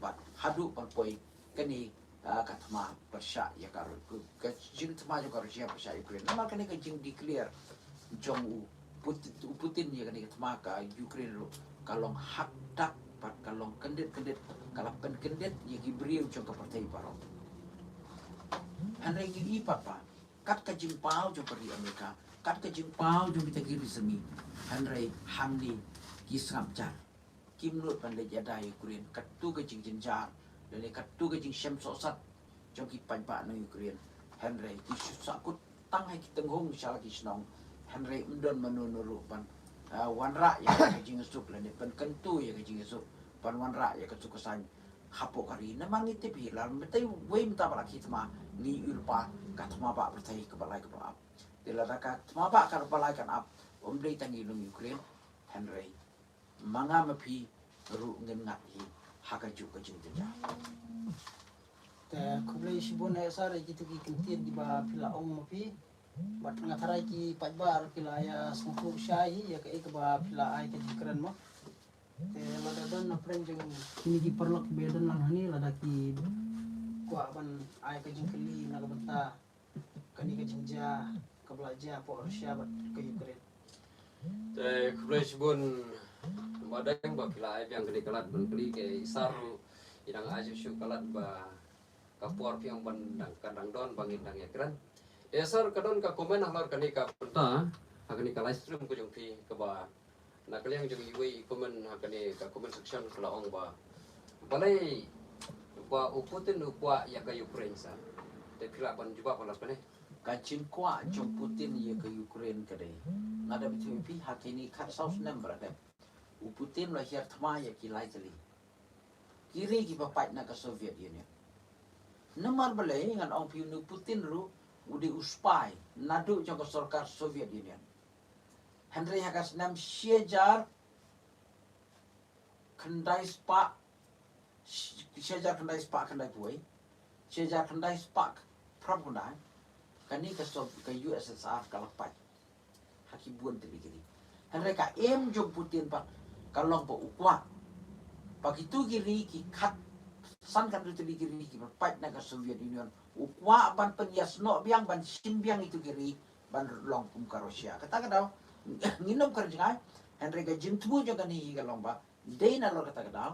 bad haduh ban poi kane, ah, ka thma pyrshah ïa ka Ru-, ka, ka jingthma jong ka Russia pyrshah Ukraine. Namar kane ka jingdeclare jong u Putin, u Putin ïa kane ka thma ka Ukraine ruh ka long hakdak bad ka long kyndit kyndit, ka la pynkyndit ïa ki briew jong ka pyrthei baroh. Hynrei ngi i pat ba kat ka jingpaw jong ka ri Amerika, kat ka jingpaw jong kita ki ri syrmi, hynrei hangne ki sngap jar. Kim nud ban leit ïada ïa Ukraine. Katto ka jingjynjar lane katto ka jingshem sohsat jong ki paidbah nong Ukraine, hynrei ki shu sahkut tang ha ki tynghung sha la ki shnong. Hynrei ym don mano mano ruh ban, ah, wanrah ïa ka jingisuk lane pynkyntu ïa ka jingisuk, ban wanrah ïa ka suk ka saiñ hapoh ka ri. Namar ngi tip hi, la mynta wei mynta ba la khie thma, ngi ïohi lypa ka thma bah pyrthei kaba lai kaba ap. Te lada ka thma bah kaba lai kan ap, ym dei tang ïa nong Ukraine, hynrei ma nga ma phi ruh ngin ngat hi ha kajuh ka jingjynjar. Te khublei shibun eh sir ïa kito ki kyntien kiba phi la ong ma phi. Bad nga tharai ki paidbah ruh ki la ïa sngewthuh shai hi ïa kaei kaba phi la ai ka jingkren mo. Te lada don na pdeng jong kine ki paralok kiba ïadon lang hangne, lada ki kwah ban ai ka jingkylli na ka bynta kane ka jingjia kaba la jia hapoh Russia bad ka Ukraine. Te khublei shibun Madeng ba phi la ai biang kane ka lad ban kylli, ki sir ruh i dang ai shuh shuh ka lad ba ka por phi ong ban dang, ka dang don ba ngin dang ïakren. Te sir, ka don ka comment halor kane ka bynta ha kane ka live stream ka jong phi kaba na ka liang jong iwei i comment ha kane ka comment section ka la ong ba balei ba u Putin u kwah ïa ka Ukraine sir. Te phi lah ban jubab halor kane? Ka jingkwah jong Putin ïa ka Ukraine ka dei, nga dep ïathuh ïa phi, ha kine khatsaw snem ba la dep u Putin u la hiar thma ïa ki lai tylli ki ri kiba pait na ka Soviet Union. Namar balei? Ngan ong phi, une u Putin ruh u dei u spy naduh jong ka sorkar Soviet Union. Hynrei ha ka snem shi hajar khyndai spah, shi hajar khyndai spah khyndai phew, shi hajar khyndai spah phra phew khyndai, kane ka Sov-, ka U S S R ka la pait ha ki bun tylli ki ri. Hynrei ka aim jong Putin pat ka long ba u kwah ba kitu ki ri ki khat, san khatar tylli ki ri kiba pait na ka Soviet Union, u kwah ban pynïasnoh biang, ban shim biang itu ki ri ban long kum ka Russia. Kata ka daw ngin ym kren jngai. Hynrei ka jingthmu jong kane hi ka long ba dei nalor kata ka daw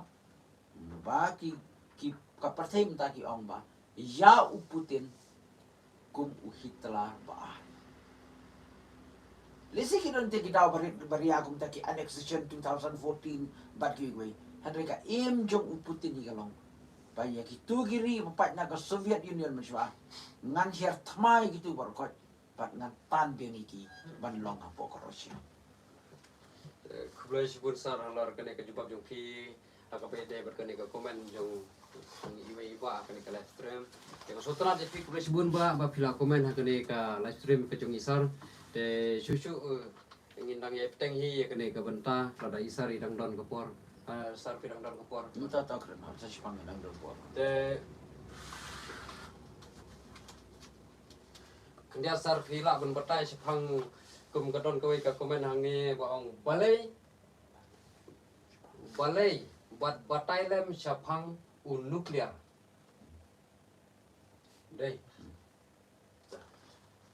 ba ki, ki, ka pyrthei mynta ki ong ba ïa u Putin kum u Hitler ba ar. Lehse ki don te ki daw ba ri-, ba ria kumta, ki annexation two thousand fourteen bad kiwei. Hynrei ka aim jong u Putin hi ka long ba ïa kitu ki ri ba pait na ka Soviet Union mynshuwa ngan hiar thma ïa kitu baroh khoit bad ngan tan biang ïa ki ban long hapoh ka Russia. Eh, khublei shibun sir halor kane ka jubab jong phi ha kaba ïadei bad kane ka comment jong iwei i bah ha kane ka live stream. Te nga sngewtynnat ïa phi, khublei shibun bah ba phi la comment ha kane ka live stream ka jong i sir. Te shuh shuh, eh, ngin dang ïa bteng hi ïa kane ka bynta, lada i sir i dang don ka por. Ah, sir phi dang don ka por. Mynta ta kren ha sa shipang dang don por. Te khyndiat sir phi lah ban batai shaphang kum ka don kawei ka comment hangne ba ong balei, balei bad batai lem shaphang u nuclear. Dei.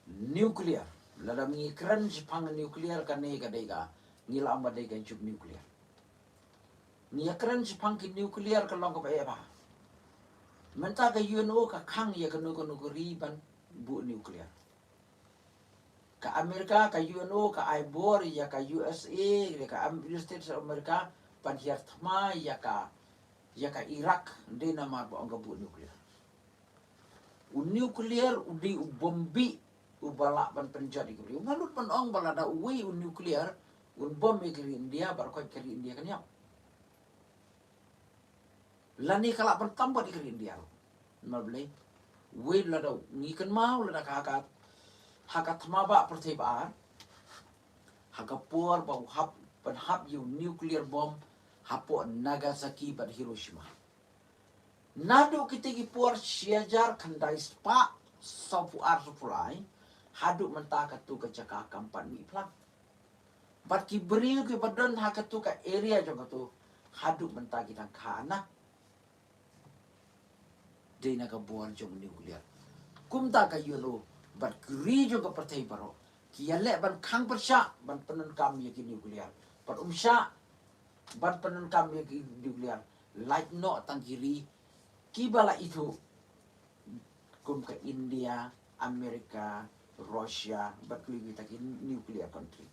Nuclear. Lada ngi kren shaphang nuclear kane ka dei ka, ngi la ong ba dei ka juk nuclear. Ngi ïa kren shaphang ki nuclear ka long kaba eh ba mynta ka U N O ka khang ïa kano kano ka ri ban buh nuclear. Ka America, ka U N O ka ai bor ïa ka U S A, ïa ka Am-, United States of America ban hiar thma ïa ka, ïa ka Iraq, dei namar ba ong ka buh nuclear. U nuclear u dei u bom bih uba lah ban pynjot ïa ki briew. Nga lut ban ong ba lada uwei u nuclear un bom ïa ka ri India, baroh khoit ka ri India kan ïap. Lane ka lah ban tam bad ïa ka ri India ruh. Namar balei? Wei lada ngi kynmaw lada ka ha ka, ha ka thma ba pyrthei ba ar, ha ka por ba u hap, ban hap ïa u nuclear bomb hapoh Nagasaki bad Hiroshima. Naduh kita ki por shi hajar khyndai spah sawphew ar sawphew lai, haduh mynta katu ka jaka kam pat mih phlang. Bad ki briew kiba don ha katu ka area jong katu, haduh mynta ki dang kha na. Dei na ka bor jong nuclear. Kumta ka U N O bad ki ri jong ka pyrthei baroh ki ïaleh ban khang pyrshah ban pyndonkam ïa ki nuclear. Bad um shah ban pyndonkam ïa ki nuclear, lait noh tang ki ri kiba la ithuh kum ka India, America, Russia bad kiwei kita ki nuclear country.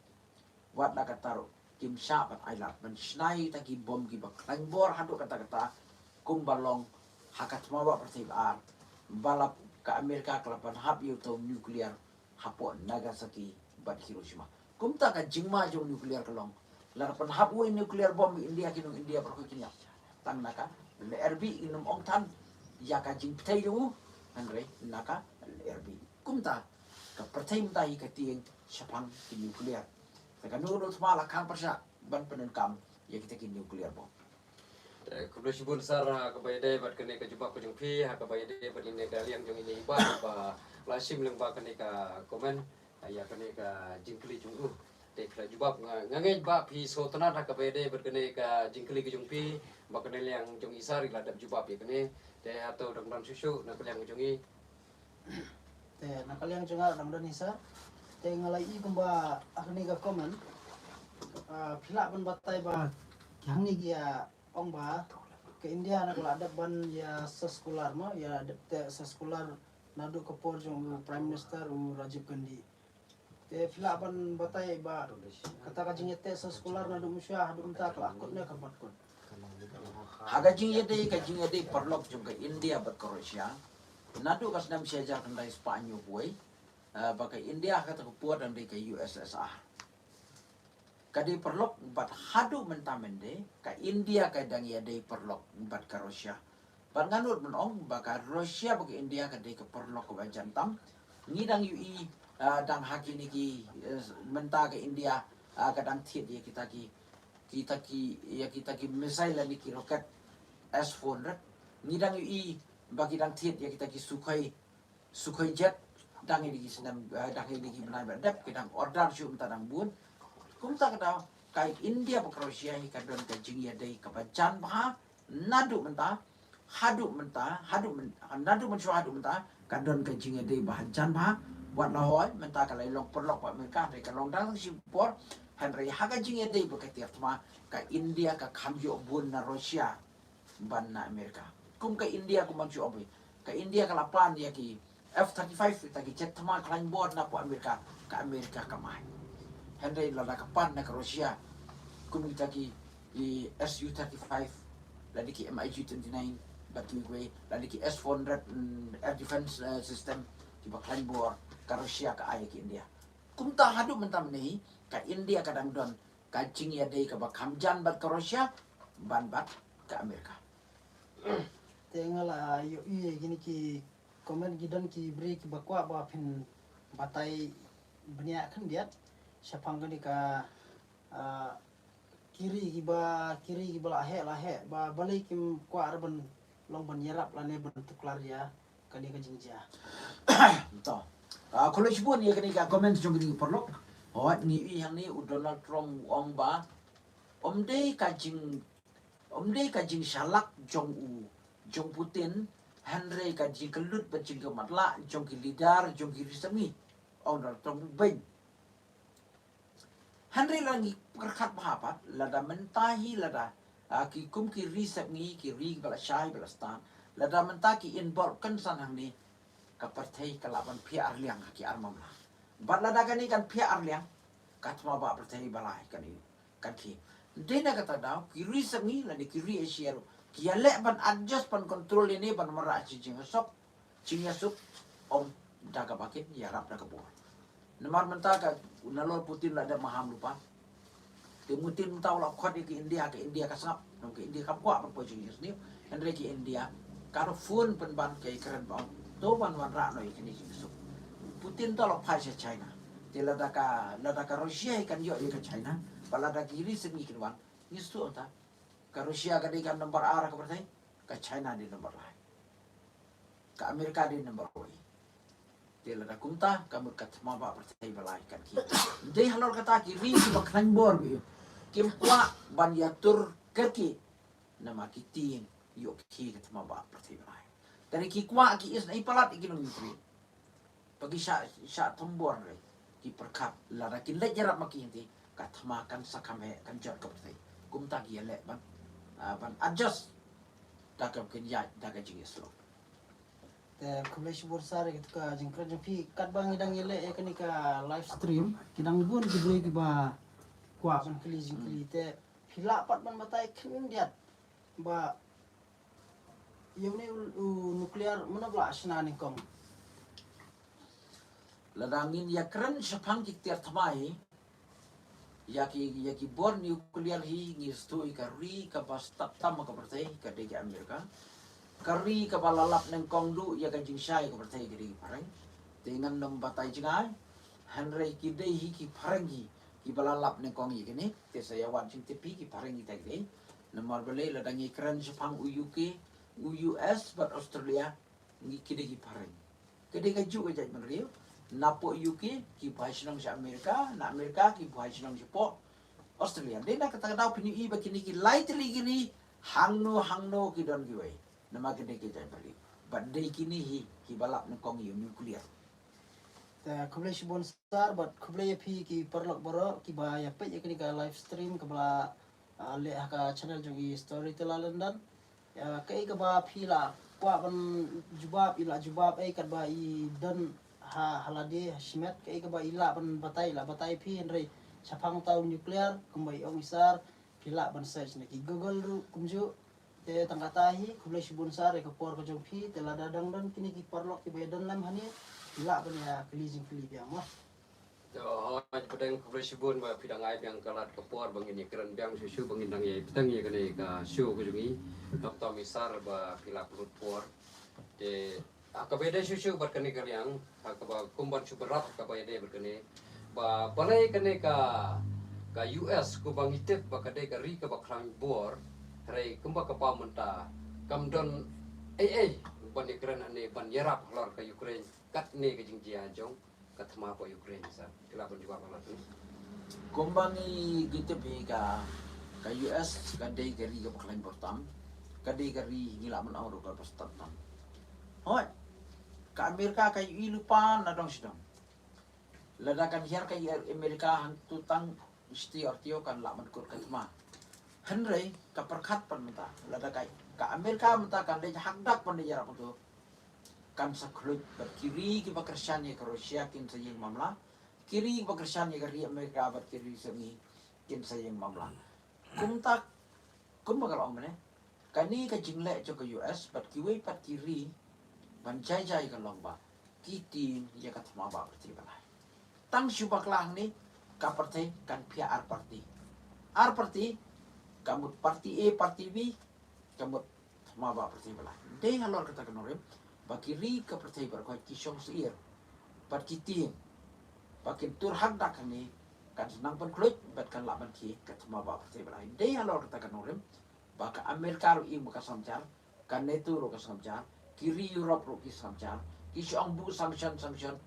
Wat la katta ruh kim shah ban ailad ban shna ïa kita ki bom kiba khlaiñ bor haduh katta katta kumba long ha ka thma ba pyrthei ba ar, ba la ka America ka la pynhap ïa uta u nuclear hapoh Nagasaki bad Hiroshima. Kumta ka jingma jong nuclear ka long, lada pynhap uwei u nuclear bomb ïa India, ki nong India baroh kin ïap. Tang na ka lyer bih, ngin ym ong than ïa ka jingpyrthei jong u, hynrei na ka lyer bih. Kumta ka pyrthei mynta hi ka tieng shaphang ki nuclear. Te kano kano thma la khang pyrshah ban pyndonkam ïa kita ki nuclear bomb. Eh, khublei shibun sir, ha kaba ïadei bad kane ka jubab ka jong phi, ha kaba ïadei bad ine ka liang jong ine i bah ba la shim lyngba kane ka comment, ha, ïa kane ka jingkylli jong u. Te phi la jubab, nga, nga ngeit ba phi sngewtynnat ha kaba ïadei bad kane ka jingkylli ka jong phi, ba kane liang jong i sir i la dep jubab ïa kane. Te hato dang don shuh shuh na ka liang jong i? Te na ka liang jong nga dang don hi sir. Te nga la ïohi kumba ha kane ka comment, ah, phi lah ban batai ba ki hangne ki ïa ong ba ka India na ka la dep ban ïa sa scholar mo, ïa dep te sa scholar naduh ka por jong u Prime Minister u Rajiv Gandhi. Te phi lah ban batai ba kata ka jingïateh sa scholar naduh mynshuwa haduh mynta ka la kut ne kam pat kut? Ha ka jingïadei, ka jingïadei paralok jong ka India bad ka Russia, naduh ka snem shi hajar khyndai spah hynñiewphew wei, eh, ba ka India ha kata ka por dang dei ka U S S R. Ka dei paralok bad haduh mynta mynde ka India ka dang ïadei paralok bad ka Russia. Bad ngan nud ban ong ba ka Russia bad ka India ka dei ka paralok kaba jan tam. Ngi dang ïohi, ah, dang ha kine ki, eh, mynta ka India, ah, ka dang thied ïa kita ki, kita ki, ïa kita ki missile lane ki rocket S four hundred. Ngi dang ïohi ba ki dang thied ïa kita ki Sukhoi, Sukhoi jet. dang ïa ki snem, eh, dang ïa ki bnai ba dep, ki dang order shuh mynta dang bun. Kumta ka daw, ka India bad ka Russia hi ka don ka jingïadei kaba jan bha, naduh mynta, haduh mynta, haduh myn-, naduh mynshuwa haduh mynta, ka don ka jingïadei ba jan bha, wat la hoi, mynta ka la long paralok bad Amerika, hynrei ka long dang shi por, hynrei ha ka jingïadei ba ka tiar thma, ka India ka kham ïoh bun na Russia, ban na Amerika. Kum ka India kum ban shu ong, ka India ka la pan ïa ki F thirty-five, kita ki jet thma khlaiñ bor na pdeng Amerika, ka Amerika kam ai. Hynrei lada ka pan na ka Russia, kum kita ki, ki S U thirty-five, lada ki M I G twenty-nine, bad kiwei, lada ki S four hundred, mm, air defense, eh, system, kiba khlaiñ bor, ka Russia ka ai ïa ka India. Kumta haduh mynta mynne hi, ka India ka dang don ka jingïadei kaba kham jan bad ka Russia, ban bad ka Amerika. Te nga la ïohi ïa kine ki comment, ki don ki briew kiba kwah ba phin batai bniah khyndiat shaphang kane ka, ah, ki ri kiba, ki ri kiba la heh, la heh, ba balei kim kwah ruh ban long ban ïarap lane ban tuklar ïa kane ka jingjia. To. Ah, khublei shibun ïa kane ka comment jong kine ki paralok. Hooid, ngi ïohi hangne u Donald Trump u ong ba ym dei ka jing, ym dei ka jingshalak jong u, jong Putin, hynrei ka jingkyllut bad jingkyrmatlah jong ki leader jong ki ri sepngi. Ong Donald Trump u beiñ. Hynrei lada ngi pyrkhat bha pat, lada mynta hi lada, ah, ki kum ki ri sepngi, ki ri ba la shai, ba la stad, lada mynta ki involve kynsan hangne, ka pyrthei ka lah ban phiah arliang ha ki ar mamla. Bad lada kane kan phiah arliang, ka thma ba pyrthei ba lai kan ïoh, kan khie. Dei na kata daw, ki ri sepngi lane ki ri Asia ruh ki ïaleh ban adjust, ban control ïa ne, ban wanrah shi jingïasuk, jingïasuk, ym da kaba kin ïarap da ka bor. Namar mynta ka, nalor Putin la dep maham lypa. Te Putin mynta u la khot ïa ka India, ka India ka sngap, namar ka India kam kwah ban poi sha ka jingsniew. Hynrei ka India ka ruh phone pynban ka Ukraine ba ong, to ban wanrah noh ïa kine ki jingsuk. Putin to la phai sha China. Te lada ka, lada ka Russia hi kan ïoh ïa ka China, bad lada ki ri sepngi kin wan, ngi sngewthuh mynta ka Russia ka dei ka number ar ha ka pyrthei, ka China dei number lai, ka Amerika dei number wei. Te lada kumta, ka mut ka thma ba pyrthei ba lai kan khie. Dei halor kata ki ri kiba khlaiñ bor ba ïoh, kim kwah ban ïatur kyrkieh, namar ki tieng ïoh khie ka thma ba pyrthei ba lai. Te ki kwah ki isynei palat ïa ki nong Ukraine. Ba ki shah, shah thombor re, ki pyrkhat lada kin leit ïarap ma ki hangtei, ka thma kan sa kham heh, kan jot ka pyrthei. Kumta ki ïaleh ban, ah, ban adjust da kaba kin ïaid da ka jingïasyllok. Te khublei shibun sir ïa kata ka jingkren jong phi. Katba ngi dang ïaleh ïa kane ka live stream, ki dang bun ki briew kiba kwah ban kylli jingkylli. Te phi lah pat ban batai khyndiat ba ïa une u, u nuclear mynno ba la shna nyngkong? Lada ngin ïakren shaphang ki tiar thma hi, ïa ki, ïa ki bor nuclear hi, ngi sngewthuh ïa ka ri kaba stad tam ha ka pyrthei ka dei ka Amerika. Ka ri kaba la lap nyngkong duh ïa ka jingshai ka pyrthei ka dei ki phareng. Te ngan nym batai jngai, hynrei ki dei hi ki phareng hi kiba la lap nyngkong ïa kine. Te sa ïa wad jingtip hi, ki phareng kita ki dei. Namar balei? Lada ngi kren shaphang u U K, u U S bad Australia, ngi, ki dei ki phareng. Ka dei kajuh ka jaitbynriew. Na poh U K ki buhai shnong sha Amerika, na Amerika ki buhai shnong sha poh Australia. Dei na kata ka daw phin ïohi ba kine ki lai tylli ki ri, hangno hangno ki don kiwei. Namar ka dei ka jaitbynriew. Bad dei kine hi kiba lap nyngkong ïa u nuclear. Te khublei shibun sir, bad khublei ïa phi ki paralok baroh kiba ïa peit ïa kane ka live stream kaba la, ah, leh ha ka channel jong i Storyteller London. Ïa kaei kaba phi la kwah ban jubab, i la jubab, ei katba i don ha, ha lade ha shimet, kaei kaba i lah ban batai, i la batai phi, hynrei shaphang uta u nuclear kumba i ong i sir, phi lah ban search na ki Google ruh kumjuh. Te tang kata hi, khublei shibun sir ïa ka por ka jong phi. Te lada dang don kine ki paralok kiba ïa don lem hangne, phi lah ban ïa kylli jingkylli biang mo. Te hooid, pdeng khublei shibun ba phi dang ai biang ka lad ka por ba ngin ïa kren biang shuh shuh, ba ngin dang ïa pdeng ïa kane ka show ka jong ngi. Dr. Misar ba phi la pynlut por. Te ha kaba ïadei shuh shuh bad kane ka liang, ha kaba kum ban shu bynrap ha kaba ïadei bad kane, ba balei kane ka, ka U S kumba ngi tip ba ka dei ka ri kaba khlaiñ bor, hynrei kumba ka paw mynta kam don ei ei ban ïakren hangne ban ïarap halor ka Ukraine katne ka jingjia jong ka thma hapoh Ukraine, sir. Ki lah ban jubab halor kane. Kumba ngi, ngi tip hi ka, ka U S ka dei ka ri kaba khlaiñ bor tam, ka dei ka ri ngi lah ban ong ruh kaba stad tam. Hooid, ka Amerika ka ïohi lypa na dong sha dong. Lada kan hiar ka Amerika hangtu tang shiteng artio kan lah ban kut ka thma. Hynrei ka pyrkhat pat mynta, lada ka, ka Amerika mynta kan leit hakdak ban leit ïarap hangtu, kan sa khluit bad ki ri kiba kyrshan ïa ka Russia kin sa ïeng mamla, ki ri kiba kyrshan ïa ka ri Amerika bad ki ri sha ngi kin sa ïeng mamla. Kumta, kumba ka la ong mynne, kane ka jingleh jong ka U S bad kiwei pat ki ri ban jai jai ka long ba ki tieng ïa ka thma ba pyrthei ba lai. Tang shu bakla hangne ka pyrthei kan phiah ar parti. Ar parti, ka mut parti A, parti B, ka mut thma ba pyrthei ba lai. Dei halor kata ka nongrim ba ki ri ka pyrthei baroh khoit ki shong syier bad ki tieng ba kin tur hakdak hangne kan sa nang pynkhluit bad kan lah ban khie ka thma ba pyrthei ba lai. Dei halor kata ka nongrim ba ka Amerika ruh ïeng ba ka samchar, ka NATO ruh ka samchar, ki ri Europe ruh ki samchar, ki shu ong buh sanction, sanction,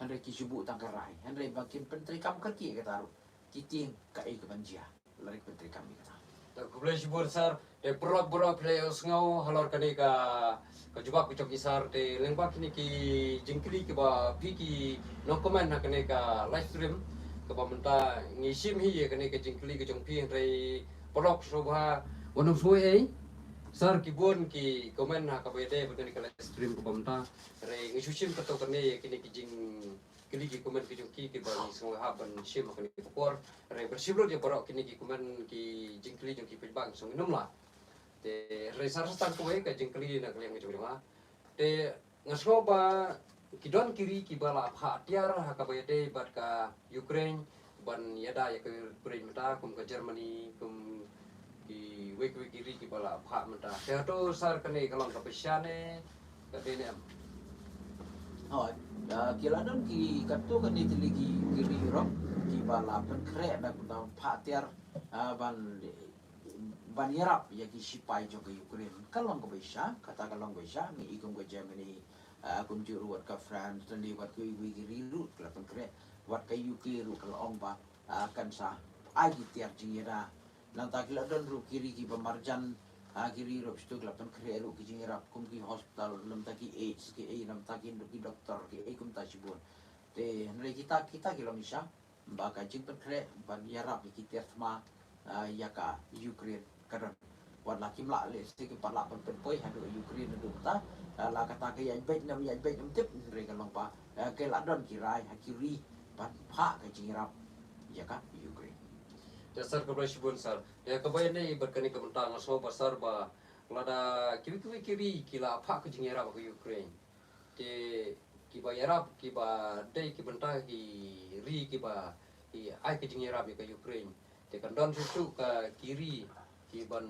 hynrei ki shu buh tang ka rai, hynrei ba kin pyntreikam kyrkieh kata ruh, ki tieng kaei kaban jia lada ki pyntreikam ïa kata. Te khublei shibun sir, te baroh baroh phi la ïohsngew halor kane ka, ka jubab ka jong ki sir, te lyngba kine ki jingkylli kiba phi ki nongcomment ha kane ka live stream kaba mynta ngi shim hi ïa kane ka jingkylli ka jong phi, hynrei paralok sngewbha wat nym sngew ei ei. Sir, ki bun ki comment ha kaba ïadei bad kane ka live stream kaba mynta, hynrei ngi shu shim katto katne ïa kine ki jing kylli ki comment ki jong ki kiba ngi sngewbha ban shim ha kane ka por. Hynrei ban shim lut ïa baroh kine ki comment ki jingkylli jong ki paidbah ngi sngewbha nym lah. Te hynrei sir, sa tang kawei ka jingkylli na ka liang ka jong nga. Te nga sngew ba ki don ki ri kiba la phah tiar ha kaba ïadei bad ka Ukraine ban ïada ïa ka Ukraine mynta, kum ka Germany, kum kiwei kiwei ki ri kiba la phah mynta. Te hato sir kane ka long ka pisa ne ka dei ne em? Hooid, ah, ki la don ki katto katne tylli ki, ki ri Europe kiba la pynkhreh na ka bynta phah tiar, ah, ban, ban ïarap ïa ki shipai jong ka Ukraine. Ka long kaba shisha, kata ka long kaba shisha, ngi i kum ka Germany, ah, kumjuh ruh wat ka France, lane wat kiwei kiwei ki ri ruh ki la pynkhreh, wat ka U K ruh ka la ong ba, ah, kan sa ai ki tiar jingïada. Nangta ki la don ruh ki ri kiba marjan, ah, ki ri ruh shuh ki la pynkhreh ruh ki jingïarap kum ki hospital, namta ki aids, ki ei, namta ki, ki doktor, ki ei kumta shibun. Te hynrei kita, kita ki long shisha ba ka jingpynkhreh ban ïarap ïa ki tiar thma, ah, ïa ka Ukraine ka don. Wat la kim lah lehse kim pat lah ban pynpoi haduh Ukraine haduh mynta, ah, la kata ka ïaid beit ne ym ïaid beit ym tip, hynrei ka long ba, ah, ka la don ki rai ha ki ri ban phah ka jingïarap ïa ka Ukraine. Te sir, khublei shibun sir. Te kaba ïadei bad kane ka bynta nga sngew ba sir ba lada kiwei kiwei ki ri ki la phah ka jingïarap ha ka Ukraine, te kiba ïarap kiba dei ki bynta ki ri kiba ki ai ka jingïarap ïa ka Ukraine, te kan don shuh shuh ka ki ri kiban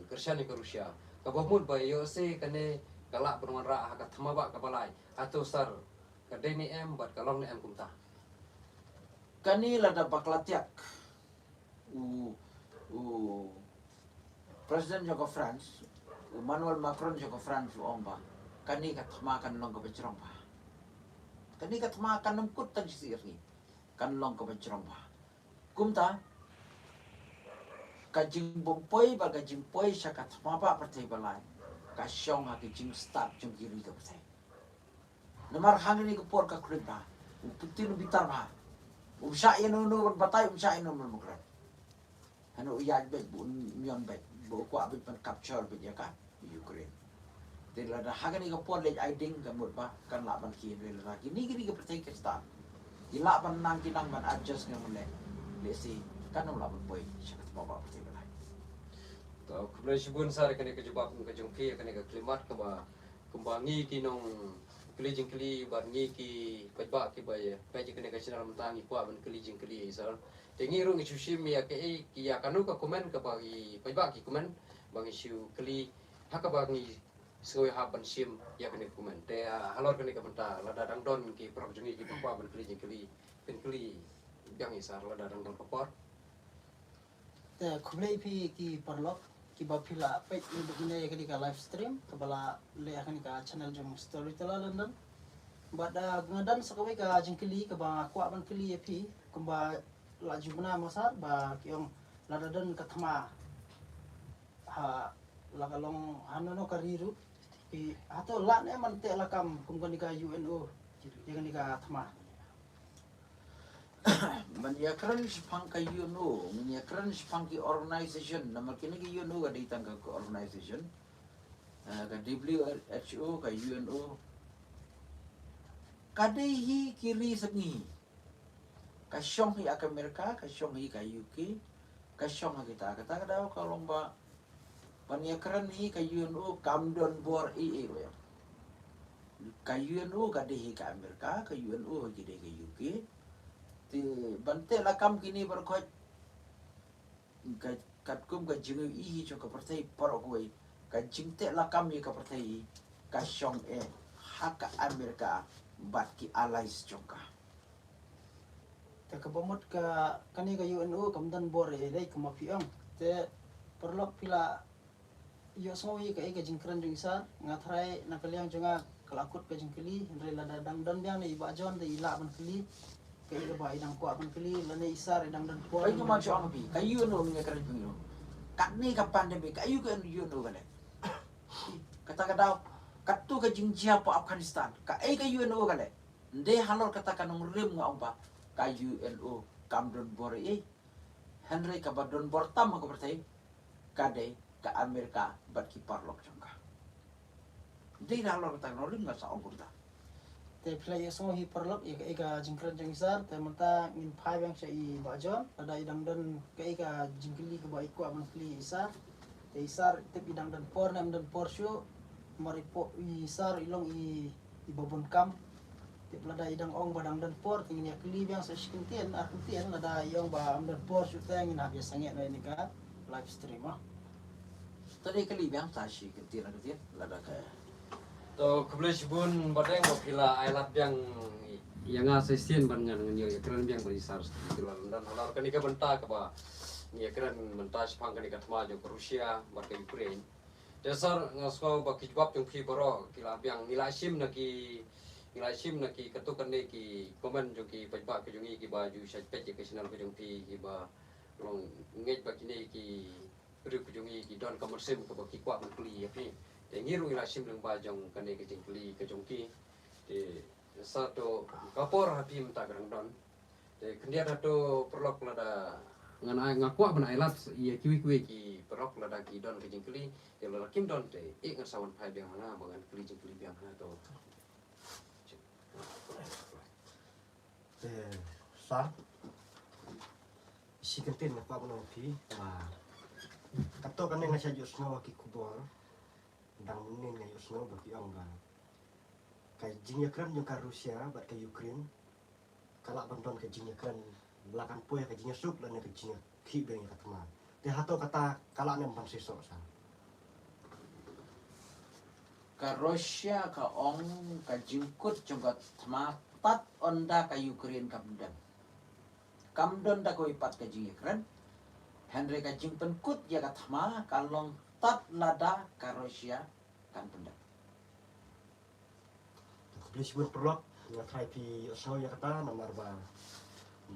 kyrshan ïa ka Russia. Kaba mut ba ïoh se kane ka lah ban wanrah ha ka thma ba kaba lai. Hato sir ka dei ne em bad ka long ne em kumta? Kane lada bakla tiak, u, u President jong ka France, u Emmanuel Macron jong ka France u ong ba kane ka thma kan long kaba jrong bha. Kane ka thma kan ym kut tang shi sngi, kan long kaba jrong bha. Kumta ka jingbym poi ba ka jingpoi sha ka thma ba pyrthei ba lai ka shong ha ka jingstad jong ki ri ka pyrthei. Namar hangne ka por ka khluit bha. U Putin u bitar bha. Um shah ïa no no ban batai, um shah ïa no no ban kren. Hano u ïaid beit bu un mion beit, bu kwah beit ban capture beit ïa ka Ukraine. Te lada hangne ka por leit ai ding ka mut ba kan lah ban khie, lada kine kine ki pyrthei ki stad ki lah ban nang ki nang ban adjust ngan leh, lehse kan ym lah ban poi sha ka thma ba pyrthei ba lai. To khublei shibun sir kane ka jubab ka jong phi kane ka khyllipmat kaba kumba ngi ki nongkylli jingkylli bad ngi ki paidbah kiba peit ïa kane ka channel mynta ngi kwah ban kylli jingkylli sir. Te ngi ruh ngi shu shim ïa kaei, ïa kano ka comment kaba ki paidbah ki comment ba ngi shu kylli ha kaba ngi sngewbha ban shim ïa kane ka comment. Te, ah, halor kane ka bynta lada dang don ki paralok jong ngi kiba kwah ban kylli jingkylli, phin kylli biang ïa sir lada dang don ka por. Te khublei phi ki paralok. kiba phi la peit ïa kane ka live stream kaba la leh ha kane ka channel jong Storyteller London. Bad, ah, nga don sa kawei ka jingkylli kaba nga kwah ban kylli ïa phi, kumba la ju bna ma sar ba ki ong lada don ka thma ha la ka long hano hano ka ri ruh, ki hato lah ne ban teh lakam kum kane ka U N O ïa kane ka thma. Ban ïakren shaphang ka U N O, ban ïakren shaphang ki organization, namar kine ki U N O ka dei tang ka organization. Eh, ka W H O, ka U N O, ka dei hi ki ri sepngi. Ka shong hi ha ka Amerika, ka shong hi ka U K, ka shong ha kita, kata ka daw ka long ba ban ïakren hi ka U N O kam don bor ei ei ruh. Ka U N O ka dei hi ka Amerika, ka U N O ka dei ka U K. Te ban teh lakam kine baroh khoit, ka, katkum ka jingïohi hi jong ka pyrthei baroh kawei, ka jingteh lakam ïa ka pyrthei ka shong eh ha ka Amerika bad ki allies jong ka. Te kaba mut ka, kane ka U N O kam don bor ei ei kumba phi ong. Te paralok, phi la ïohsngew ïa kaei ka jingkren jong i sar? Nga tharai na ka liang jong nga ka la kut ka jingkylli, hynrei lada dang don biang ne i Bah John te i lah ban kylli kaei kaba i dang kwah ban kylli, lane i sar i dang don por. Oi, nga ma shu ong phi, ka U N O, nga kren phi, U N O. Katne ka pandemic, ka U N O ka leh. Kata ka daw, katto ka jingjia ha Afghanistan, kaei ka U N O ka leh? Ym dei halor kata ka nongrim nga ong ba ka U N O kam don bor ei. Hynrei kaba don bor tam ha ka pyrthei ka dei ka Amerika bad ki paralok jong ka. Dei na halor kata ka nongrim nga sa ong kumta. Te phi la ïohsngew hi paralok ïa kaei ka jingkren jong i sar, te mynta ngin phai biang sha i Bah John, lada i dang don kaei ka jingkylli kaba i kwah ban kylli ïa i sar. Te i sar tip i dang don por ne ym don por shuh, namar i sar i long i, iba bun kam. Tip lada i dang ong ba dang don por te ngin ïa kylli biang sa shi kyntien ar kyntien, lada i ong ba ym don por shuh te ngin hap ïa sangeh noh ïa kane ka live stream ah. Te dei kylli biang sa shi kyntien ar kyntien lada ka To khublei shibun Bah Deng ba phi la ai lad biang ïa nga sa shisien ban ngan ngan ïoh ïakren biang bad i sar Storyteller London halor kane ka bynta kaba ngi ïakren mynta shaphang kane ka thma jong ka Russia bad ka Ukraine. Te sar nga sngew ba ki jubab jong phi baroh ki la biang ngi la shim na ki ngi la shim na ki katto katne ki comment jong ki paidbah ki jong ngi kiba ju shait peit ïa ka channel ka jong phi kiba long ngeit ba kine ki briew ki jong ngi ki don ka mynsiem kaba ki kwah ban kylli ïa phi. Te ngi ruh ngi la shim lyngba jong kane ka jingkylli ka jong ki. Te sa to ka por ha phi mynta ka dang don. Te khyndiat hato paralok lada ngan ai nga kwah ban ai lad ïa kiwei kiwei ki paralok lada ki don ka jingkylli. Te lada kim don te ïa ngan sa wan phai biang ha nga ba ngan kylli jingkylli biang ha to. Te sar shi kyntien nga kwah ban ong phi ba kato kane nga sa ïohsngew ki khubor dang mynnin nga ïohsngew ba ki ong ba ka jingïakren jong ka Russia bad ka Ukraine ka lah ban don ka jingïakren la kan poi ka jingïasuk lane ka jingïakhih biang ïa ka thma. Te hato kata ka lah ne ym ban seisoh sa. Ka Russia ka ong ka jingkut jong ka thma tad ynda ka Ukraine kam pyndem. Kam don da kawei pat ka jingïakren. Hynrei ka jingpynkut ïa ka thma ka long tad lada ka Russia kan pyndem. Khublei shibun paralok, nga tharai phi ïohsngew ïa kata namar ba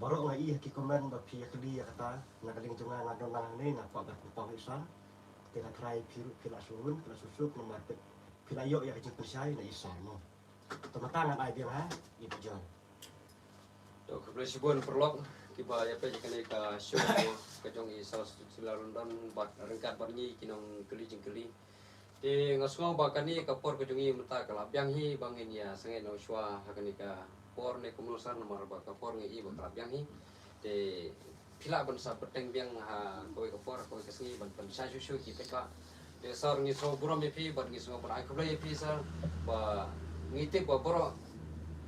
baroh nga i ha ki comment ba phi ïa kylli ïa kata, na ka liang jong nga nga don lang hangne nga kwah ban pynpaw ïa i sar. Te nga tharai phi ruh phi la sngewhun phi la suk suk namar phi la ïoh ïa ka jingpynshai na i sar mo. Te mynta ngan ai biang ha i Bah John. To khublei shibun paralok kiba ïa peit ïa kane ka show ka jong i sar Storyteller London bad ryngkat bad ngi ki nongkylli jingkylli. Te nga sngew ba kane ka por ka jong ngi mynta ka la biang hi ba ngin ïa sangeh noh shuwa ha kane ka por ne kumno sar namar ba ka por ngi i ba ka la biang hi. Te phi lah ban sa bteng biang ha kawei ka por ha kawei ka sngi ban pynshai shuh shuh ki paidbah. Te sar ngi sngewburom ïa phi bad ngi sngew ban ai khublei ïa phi sar ba ngi tip ba baroh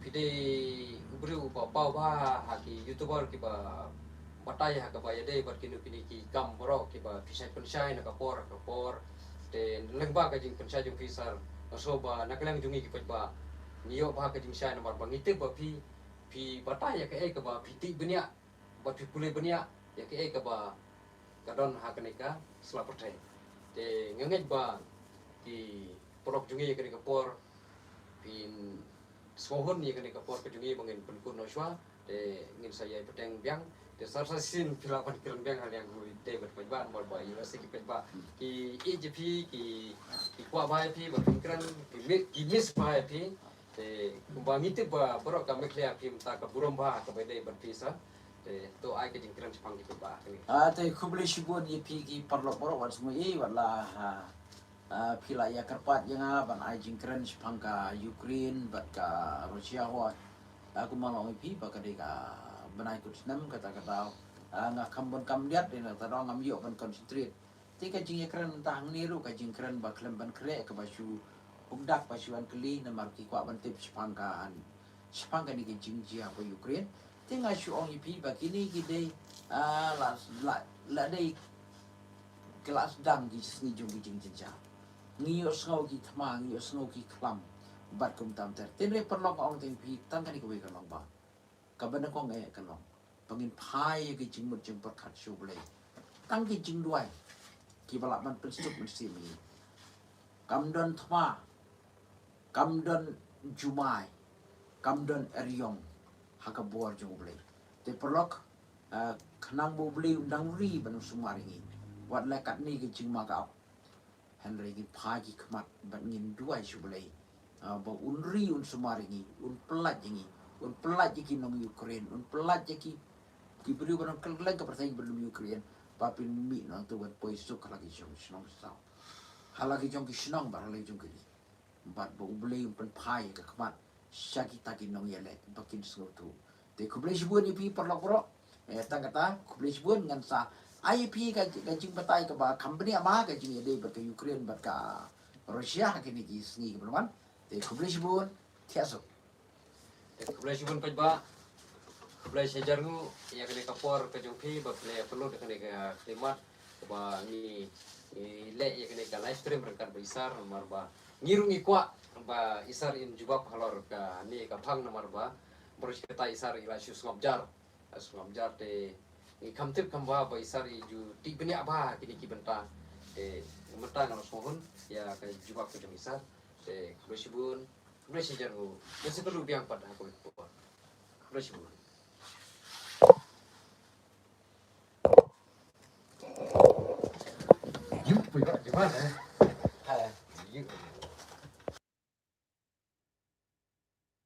phi dei u briew uba paw bha ha ki YouTuber kiba batai ha kaba ïadei bad kino kine ki kam baroh kiba phi shait pynshai na ka por ha ka por. Te lyngba ka jingpynshai jong phi sar nga sngew ba na ka liang jong ngi ki paidbah ngi ïoh bha ka jingshai namar ba ngi tip ba phi phi batai ïa kaei kaba phi tih bniah bad phi pule bniah ïa kaei kaba ka don ha kane ka sla pyrthei. Te nga ngeit ba ki paralok jong ngi ïa kane ka por phin sngewhun ïa kane ka por ka jong ngi ba ngin pynkut noh shuwa. Te ngin sa ïai bteng biang. Te sa sa shisien phi lah ban kren biang ha liang u David paidbah, namar ba ïa lade ki paidbah ki ïeit ïa phi, ki ki kwah bha ïa phi, ba phin kren ki mi- ki miss bha ïa phi. Te kumba ngi tip ba baroh ka Meghalaya phi mynta ka burom bha kaba ïadei bad phi sir. Te to ai ka jingkren shaphang ki paidbah kane. Ah, te khublei shibun ïa phi ki paralok baroh, wat sngew ei wat la, ah, ah, phi la ïa kyrpad ïa nga ban ai jingkren shaphang ka Ukraine bad ka Russia ho. Ah, kumba long ïa phi ba ka dei ka bnai kut snem kata ka daw. Ah, nga kam ban kam diat dei na ta daw ngam ïoh ban concentrate. Te ka jingïakren mynta hangne ruh ka jingkren ba khlem ban khreh kaba shu hukdak ba shu wan kylli namar ki kwah ban tip shaphang ka, shaphang kane ka jingjia ba Ukraine. Te nga shu ong ïa phi ba kine ki dei, ah, la, la, la dei ki la sdang ki sngi jong ki jingjynjar. Ngi ïohsngew ki thma, ngi ïohsngew ki khlam bad kumta ter. Te hynrei paralok nga ong teng phi tang kane kawei ka long ba kaba nyngkong eh ka long ba ngin phai ïa ki jingmut jingpyrkhat sha U Blei. Tang ki jingduwai kiba lah ban pynsuk mynsiem ïa ngi. Kam don thma, kam don jumai, kam don eriong ha ka bor jong U Blei. Te paralok, eh, khnang ba U Blei un dang ri ban sumar ïa ngi. Wat la katne ki jingma ka Hynrei ngin phai ki khmat bad ngin duwai sha U Blei, ah, ba un ri un sumar ïa ngi, un pyllait ïa ngi, un pyllait ïa ki nong Ukraine, un pyllait ïa ki, ki briew ba nang kylleng ka pyrthei ba lum Ukraine, ba phin mih nangta ban poi suk ha la ki jong shnong saw, ha la ki jong ki shnong bad ha la ki jong ki ri. Bad ba U Blei un pynphai ïa ka khmat sha kita ki nongïaleh ba kin sngewthuh. Te khublei shibun ïa phi paralok baroh. Eh, tang kata khublei shibun, ngan sa ai ïa phi ka, ka jingbatai kaba kham bniah ma ka jingïadei bad ka Ukraine bad ka Russia ha kine ki sngi kiba la wan. Te khublei shibun. Thiah suk. Te khublei shibun paidbah. Khublei shihajar nguh ïa kane ka por ka jong phi ba phi la pynlut ïa kane ka khlieh mat kaba ngi, ngi leh ïa kane ka live stream ryngkat bad i Sir namar ba ngi ruh ngi kwah ba i Sir in jubab halor kane ka phang namar ba baroh shi katta i Sir i la shu sngap jar. Sngap jar te ngi kham tip kham bha ba i Sir i ju tip bniah bha kine ki bynta. Te mynta nga la sngewhun ïa ka jubab ka jong i Sir. Te khublei shibun, khublei shihajar nguh. Ngin sa kynduh biang pat ha kawei ka por. Khublei shibun. Yu, pui ba, di mana? Ha. Yu.